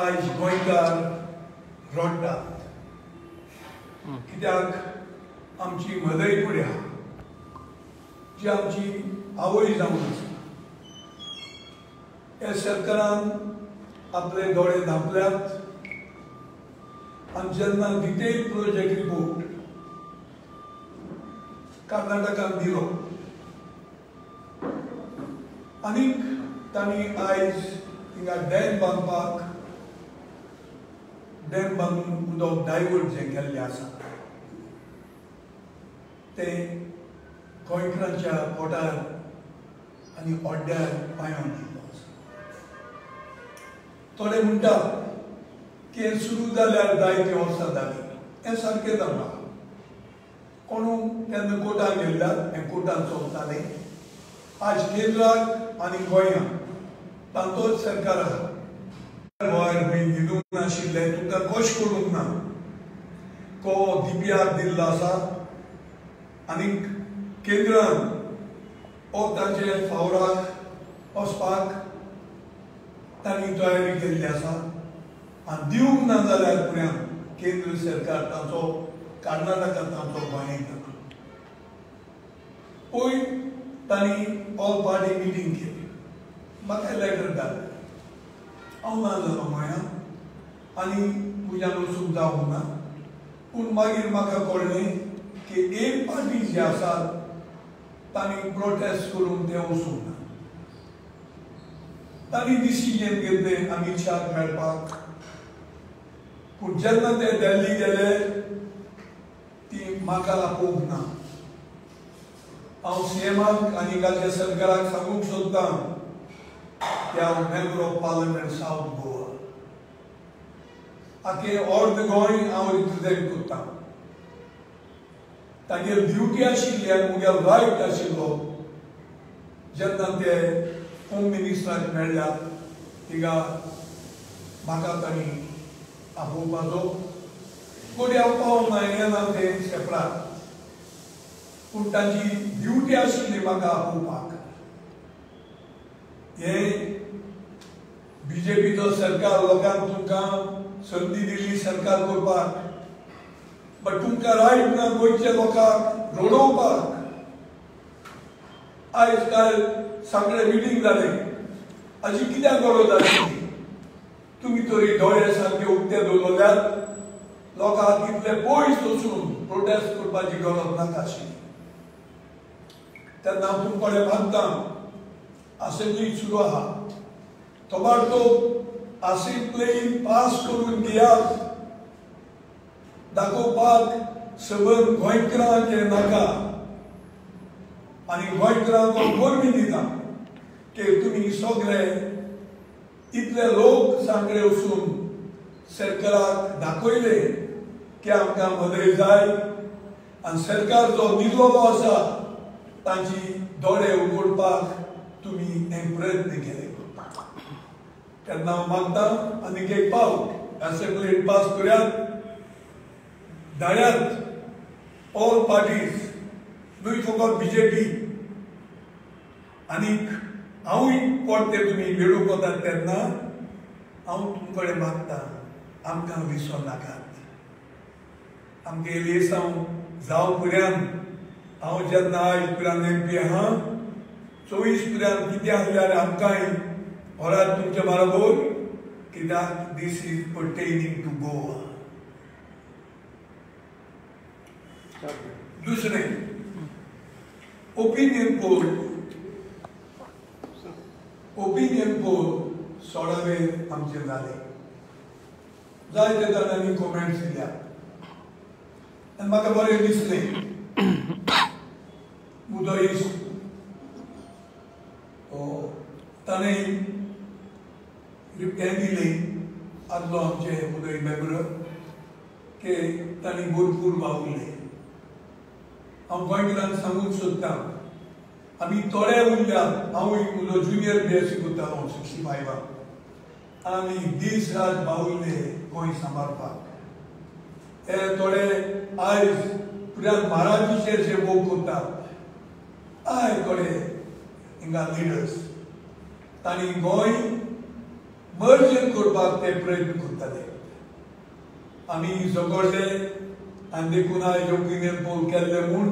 आयज गोंयकार रडटात कित्याक आमची मदय पुड्या जी आमची आवय जावन आसा ह्या सरकारान आपले दोळे धांपल्यात आनी जेन्ना डिटेल प्रोजेक्ट रिपोर्ट कर्नाटकान दिलो आनीक तांणी आयज थिंगा डॅम बांदपाक डॅम बांदून उदक डायवर्ट जें केल्लें आसा तें गोंयकारांच्या पोटार आनी ओड्ड्यार पांयान दिल्लो आसा. थोडे म्हणटात की हें सुरू जाल्यार जायतीं वर्सां जालीं, हें सारकें जालां. कोणू तेन्ना कोर्टान गेल्ल्यात, हें कोर्टान चलतालें. आज केंद्राक आनी गोंयांत तांचोच सरकार आसा. गोंयार खंय न्हिदूंक नाशिल्लें, तुमकां कशें करूंक ना को डीपीआर दिल्लो आसा आनी केंद्रान हो तांचे फावराक वचपाक तांणी तयारी केल्ली आसा आनी दिवंक ना जाल्यार फुड्यान केंद्र सरकार तांचो कर्नाटकान तांचो गोंयांत येता. पयर तांणी ऑल पार्टी मिटींग केली, म्हाका लेटर धाडलें. हांव ना जालो गोंयांत आनी म्हज्यान वचूंक जावंक ना, पूण मागीर म्हाका कळ्ळें की एक पार्टी जी आसात तांणी प्रोटेस्ट करून ते वचूंक ना. तांणी डिसिजन घेतलें अमीत शाहाक मेळपाक, पूण जेन्ना ते दिल्ली गेले ती म्हाका आपोवंक ना. हांव सीएमाक आनी ताच्या सरकाराक सांगूंक सोदतां की हांव member of parliament south Goa, आखे अर्द गोंय हांव रिप्रेजेंट करतां. तागेर ड्युटी आशिल्ली आनी म्हगेलो रायट आशिल्लो जेन्ना ते होम मिनिस्टराक मेळ्ळ्यात तिका म्हाका तांणी आपोवपाचो कोणी हांव पावोंक ना येना तें सेपरात, पूण तांची ड्युटी आशिल्ली म्हाका आपोवपाक. हें बीजेपीचो सरकार लोकांक तुमकां संदी दिली सरकार करपाक, बट तुमकां रायट ना गोंयच्या लोकांक रडोवपाक. आयज काल सगळे मिटींग जालें, हाजी कित्याक गरज आशिल्ली? तुमी तरी दोळे सारके उक्ते दवरल्यात लोकांक इतले पयस वचून प्रोटेस्ट करपाची गरज नाका आशिल्ली. तेन्ना हांव तुमचे कडेन मागतां, असेंब्ली सुरू आहा, थोबाडतोब असेंब्लीन पास करून घेयात, दाखोवपाक सबंद गोंयकारांक हें नाका. आनी गोंयकारांक हांव परबी दिता की तुमी सगळे इतले लोक सांगडे वचून सरकाराक दाखयले की आमकां मदय जाय आनी सरकार जो निजलो आसा तांची दोळे उगडपाक तुमी हे प्रयत्न केले. तेन्ना हांव मागता आनीक एक पावट असेंब्लीन पास करात, धाड्यात ऑल पार्टीज, न्हय फकत बीजेपी. आनीक हांवूय परते तुमी वेळूंक वतात तेन्ना हांव तुमचे कडेन मागता आमकां विसर नाकात. आमगे लेसांव जावं पुऱ्यान हांव जेन्ना आयज पुरान एम पी आहा 24 पुऱ्यान कितें आसल्यार आमकांय व्हरात तुमच्या बरोबर, कित्याक this is pertaining to Goa. दुसरें ओपिनियन पोल, ओपिनियन पोल 16वेर आमचें जालें. जायते जाणांनी कॉमेंट्स दिल्या आनी म्हाका बरें दिसलें. मुदो इश्ट ताणें हें दिलें आदलो आमचे मुदय मेंबर की तांणी भरपूर वावुरलें. हांव गोंयकारांक सांगूंक सोदतां आमी थोडे उरल्यात. हांवूय म्हजो ज्युनियर बीएससी करतालो 65 आमी दीस रात वावुरले गोंय सांबाळपाक. हे थोडे आयज पुराय महाराजीचेर जे मोग करतात आयज थोडे हिंगा लिडर्स तांणी गोंय मर्जन करपाक ते प्रयत्न करताले. आमी झगडले आनी देखून आयज ओपिनियन पोल केल्ले म्हूण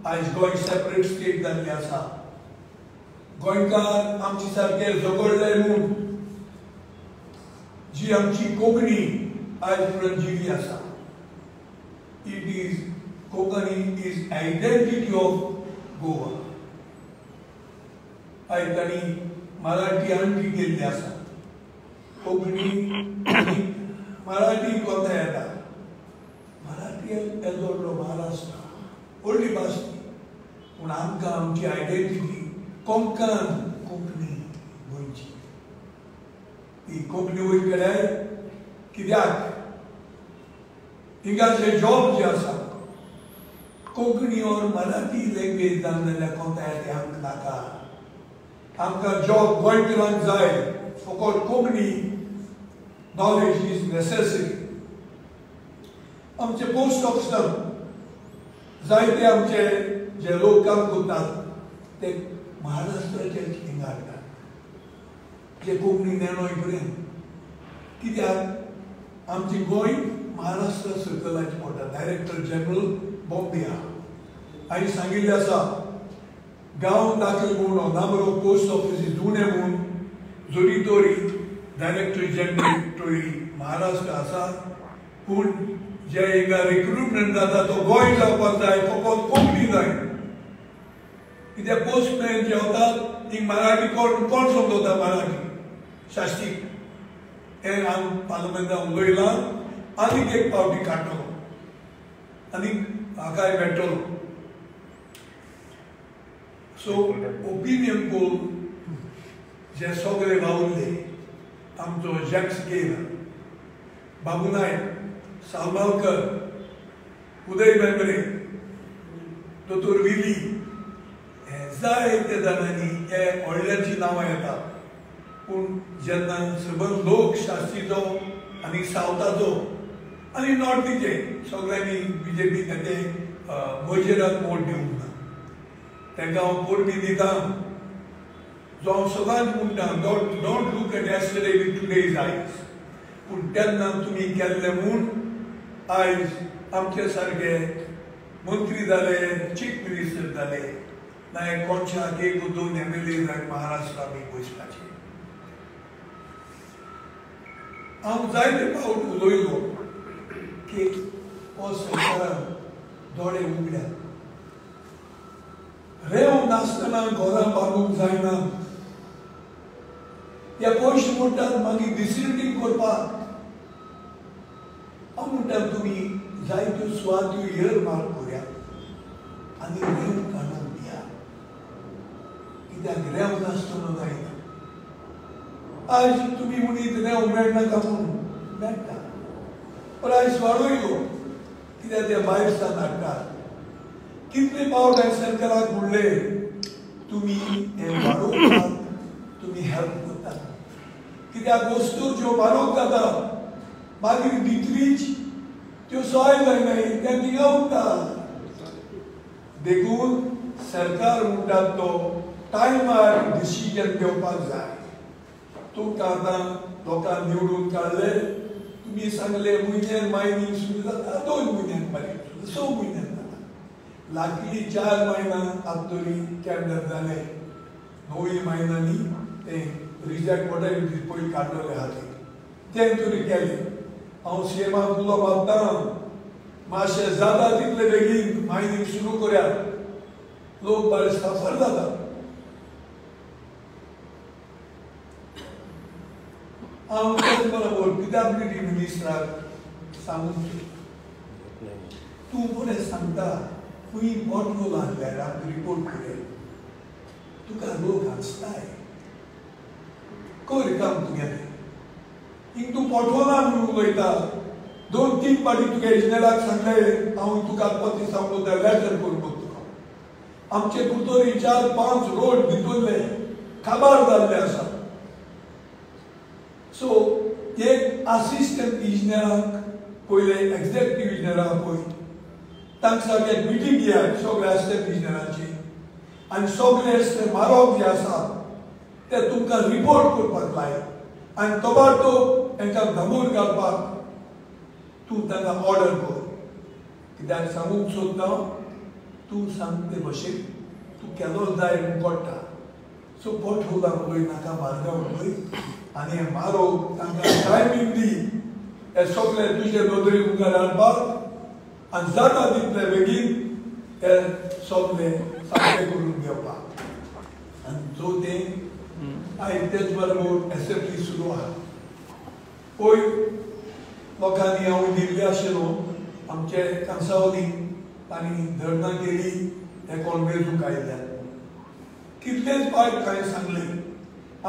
आयज गोंय सेपरेट स्टेट जाल्लें आसा. गोंयकार आमचे सारके झगडले म्हूण जी आमची कोंकणी आयज पर्यंत जिवी आसा. It is Konkani is identity of Goa. आयज तांणी मराठी आणखी केल्ली आसा. कोंकणी मराठी कोता येता, मराठी येदो महाराष्ट्र व्हडली भास, पूण आमकां आमची आयडेंटिटी कोंकण कोंकणी गोंयची. ती कोंकणी वयर केल्यार कित्याक हिंगाचे जॉब जे आसा कोंकणी और मराठी लँग्वेज जावन जाल्यार कोता येता आमकां नाका. आमकां जॉब गोंयकारांक जाय, फकत कोंकणी नॉलेज is necessary. आमचे पोस्ट ऑफिसान जायते आमचे जे लोक काम करतात ते महाराष्ट्राचे हिंगा हाडटात, जे कोंकणी नेणोय पर्यंत. कित्याक आमची गोंय महाराष्ट्र सर्कलाचे पडटा. डायरेक्टर जनरल बॉम्बे आहा. आनी सांगिल्लें आसा गांव दाखल म्हूण नंबर ऑफ पोस्ट ऑफिसी जुने म्हूण जरी तरी डायरेक्टर जनरल तरी महाराष्ट्र आसा, पूण जे हिंगा रिक्रुटमेंट जाता तो गोंय जावपाक जाय, फकत कोंकणी जाय. कित्याक पोस्टमॅन जे वतात ती मराठी कोण कोण समजता मराठी शास्तीक हें हांव पार्लमेंटान उलयलां. आनीक एक पावटी काडटलो आनी हाकाय मेळटलो. सो ओपिनियन पोल जे सगळे वावुरले आमचो जॅक्स गेल, बाबू नायक, सालमालकर, उदय भेंब्रे, दोतोर विली, हे जायते जाणांनी हे व्हडल्यांची नांवां येतात. पूण जेन्ना सबंद लोक शास्त्रीचो आनी सावथाचो आनी नॉर्थीचे सगळ्यांनी बीजेपी ते मजेराक वोट दिवंक ना. तांकां हांव परबी दिता, जो हांव सदांच म्हणटा don't look at yesterday with today's eyes. पूण तेन्ना तुमी केल्लें म्हूण आयज आमचे सारके मंत्री जाले, चीफ मिनिस्टर जाले, ना कोणशाक एक दोन एमएलए जाय महाराष्ट्र आमी बसपाचे. हांव जायते फावट उलयलो की हो सरकारान दोळे उगड्यात, रेंव नासतना घरां बांदूंक जायना, ह्या पयशे म्हणटात मागीर डिसिल्टींग करपाक. हांव म्हणटा तुमी जायत्यो सुवात्यो इयर मार्क करुया आनी रेंव काडून दिया, कित्याक रेंव नासतना जायना. आयज तुमी म्हणीत रेंव मेळनाका म्हणून मेळटा, पण आयज वाडयलो कित्याक ते भायर सावन हाडटात. कितले पावट हांवें सरकाराक म्हणलें तुमी हें वाडोवपाक तुमी हेल्प करतात, कित्याक वस्तू ज्यो म्हारग जाता मागीर डिक्रीज त्यो सोय जायना, त्या थिंगा उरता. देखून सरकार म्हणटात तो टायमार डिसिजन घेवपाक जाय. तुमकां आतां लोकांक निवडून काडले, तुमी सांगले म्हयन्यान मायनींग सुरू जाता, 2 म्हयन्यान मायनींग, 6 म्हयन्यान जाता. लागली 4 म्हयना आतां तरी टेंडर जाले, 9 म्हयन्यांनी ते रिजेक्ट वॉटर पयलीं काडलेले आहा तें तरी केलें. हांव सीएमाक उलो मारता मातशें जाता तितले बेगीन मायनींग सुरू करुया, लोक बरे सफर जाता. हांव तेच बरोबर पीडब्ल्यूडी मिनिस्टराक सांगून तूं बरें सांगता खंय पोटहोल आहल्यार आमकां रिपोर्ट करुया, तुका लोक हांसताय, कर काम तुगेलें. हिंग तूं पोटहोला म्हणून उलयता, 2-3 पाटी तुगे इंजिनियराक सांगलें हांव तुका पत्ती सांगून लेटर करून तुका. आमचे कुरतरी 4-5 रोड भितरले काबार जाल्ले आसा. सो एक असिस्टंट इंजिनियराक पयले एक्झिक्युटीव इंजिनियराक पळय तांकां सारके मिटींग घेयात सगळे असिस्टंट इंजिनियरांची आनी सगळे म्हारग जे आसा ते तुमकां रिपोर्ट करपाक लाय आनी तोबाडतो तांकां धमून घालपाक तूं तांकां ऑर्डर कर. कित्याक सांगूंक सोदता तूं सांगते भशेन तूं केलोच जाय म्हूण कळटा. सो पोटहोलां उलय नाका, मार्गां उलय आनी हें मारो तांकां टायमींग दी, हे सगळे तुजे नदरे मुखार हाडपाक आनी जाता तितले बेगीन हे सगळे सारके करून घेवपाक. आनी चवथें आयज तेच बरोबर एसेंब्ली सुरू आहा. पयर लोकांनी हांव दिल्ले आशिल्लो आमचे कांसावली तांणी धरणां केली, हे कोण वेंचूंक आयिल्ल्यान कितलेच फावट हांवें सांगलें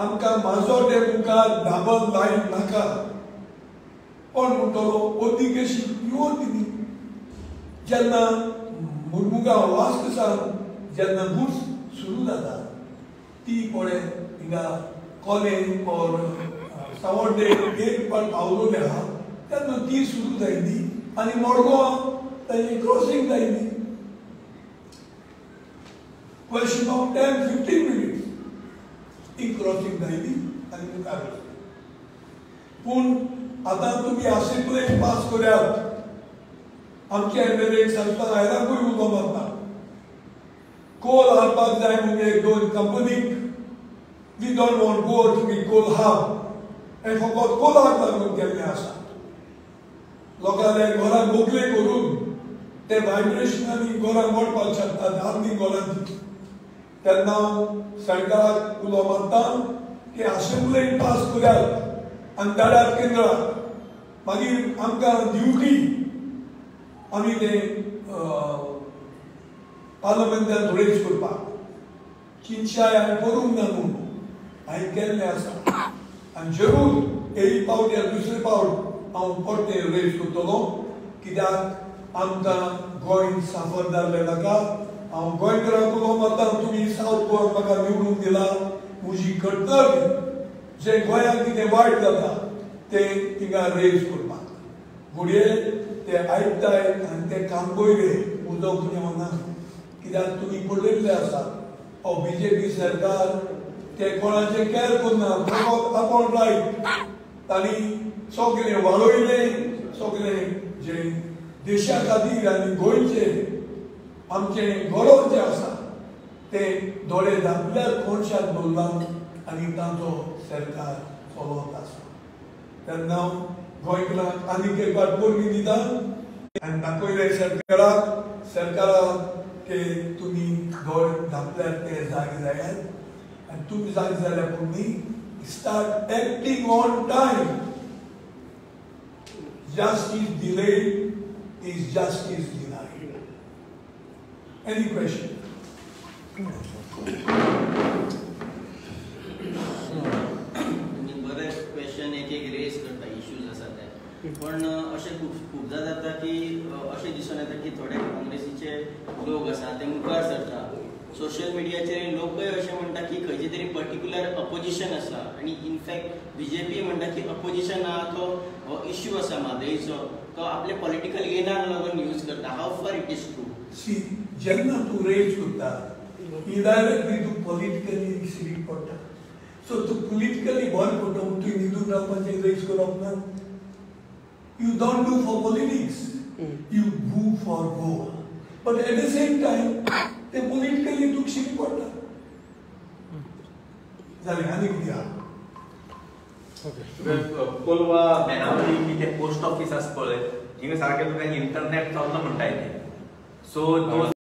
आमकां माजोड्डे मुखार डाबल लायन नाका. कोण म्हणटलो ओदी कशी ती न्ही. जेन्ना मुरमुगांव वास्को सावन जेन्ना गुड्स सुरू जाता ती पळय हिंगा कॉलेज ऑर सावड्डे एक पाट पावलोले आहा तेन्ना ती सुरू जायली आनी मडगांव तांची क्रॉसींग जायली. Question of 10-15 minutes ती क्रॉसींग जायली आनी मुखार वचली. पूण आतां तुमी असेंब्लीक पास करात, आमचे एमएलए सांगता आयराकूय उलो मारता कोल हाडपाक जाय म्हणून एक दोन कंपनीक. We don't want Goa to be coal hub. हें फकत कोलाक लागून केल्लें आसा. लोकांले घरां मोगले करून ते वायब्रेशनांनी घरां मोडपाक शकतात आर्दी घरांची. तेन्ना सरकाराक उलो मारता की असेंब्लीन पास करात आनी धाडात केंद्राक, मागीर आमकां ड्युटी आमी ते पार्लमेंटान रेज करपाक चिंतशाय आमी करूंक ना म्हूण हांवें केल्लें आसा. आनी जरूर एक पावट या दुसरे पावट हांव परतें रेज करतलो, कित्याक आमकां गोंय साफर जाल्लें नाका. हांव गोंयकारांक उलो मारता, तुमी सावथ गोवान म्हाका निवडून दिला, म्हजी कर्तव्य जें गोंयांत कितें वायट जाता तें थिंगा रेज करपाक. घडये ते आयकताय आनी ते काम पयले उदक ना, कित्याक तुमी पळयल्ले आसात हो बीजेपी सरकार ते कोणाचें कॅर करना, फकत आपूण रायट. तांणी सगळें वाडयलें, सगळें जें देशा खातीर आनी गोंयचें आमचें गौरव जें आसा तें दोळे धांपल्यार कोणशाक दवरलां आनी तांचो सरकार चलत आसा. तेन्ना गोंयकारांक आनीक एक फावट परबीं दिता आनी दाखयलें सरकाराक, सरकाराक की तुमी दोळे धांपल्यार ते जागे जायात आनी तुमी जागे जाल्यार पूण start acting on time. Justice delayed is justice denied. Any question? बरे क्वेश्चन एक एक रेज करता, इश्यूज आसा ते, पण अशें खूबदां जाता की अशें दिसून येता की थोडे काँग्रेसीचे लोक आसा ते मुखार सरता सोशल मिडियाचेर, लोकय अशें म्हणटा की खंयचे तरी पर्टिक्युलर अपोजिशन आसा आनी इनफॅक्ट बीजेपी म्हणटा की अपोजिशन आहा तो हो इश्यू आसा म्हादयचो, तो आपले पॉलिटिकल गेनाक लागून यूज करता. How far it is true? See, जेन्ना तूं रेज करता इनडायरेक्टली तूं पॉलिटिकली सिरीक पडटा. सो तूं पॉलिटिकली बरें पडटा म्हूण तुवें न्हिदून रावपाचें रेज करप ना. You don't do for politics, you do for Goa. But at the same time ते पॉलिटिकली तुका शिरी पडटा. जालें आनी कितें आहा? कोलवा बेनावली ते पोस्ट ऑफिस आसा पळय, थिंगा सारकें तुका इंटरनेट चलना म्हणटाय ते. सो